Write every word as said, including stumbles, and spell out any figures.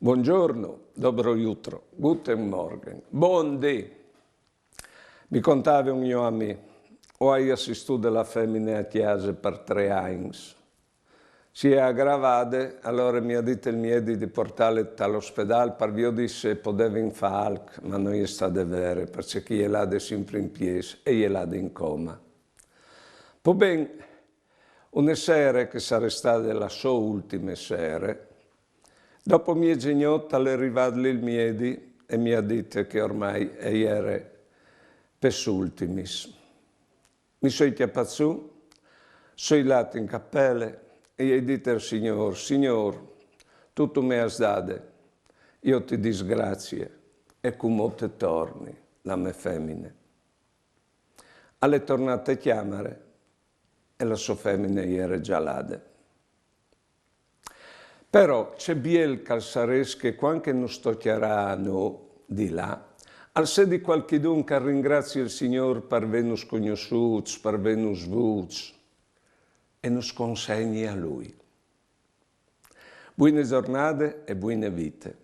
Buongiorno, dobro jutro, guten Morgen, bon dì. Mi contave un gno amì, o ai assistude la femine a cjase par tre agns. Si è agravade, alore mi à dite il miedi di puartale tal ospedâl par viodi se podevin fâ alc, ma no je stade vere, parcè che e je lade simpri in piês e e je lade in coma. Po ben, une sere che e sarè stade la sô ultime sere, dopo miezegnot al è rivât li il miedi e mi à dite che ormai e jere pes ultimis. Mi soi cjapât sù, soi lât in capele e i ai dite al Signôr: Signôr, tu tu me âs dade, jo ti dîs grazie, e cumò te torni la mê femine. Al è tornât te cjamare e la sô femine e jere za lade. Però ce biel che al sarès che cuant che nus tocjarà a nô di lâ, al sedi cualchidun che al ringrazie il Signôr par vênus cognossûts, par vênus vûts e nus consegni a lui. Buine zornade e buine vite.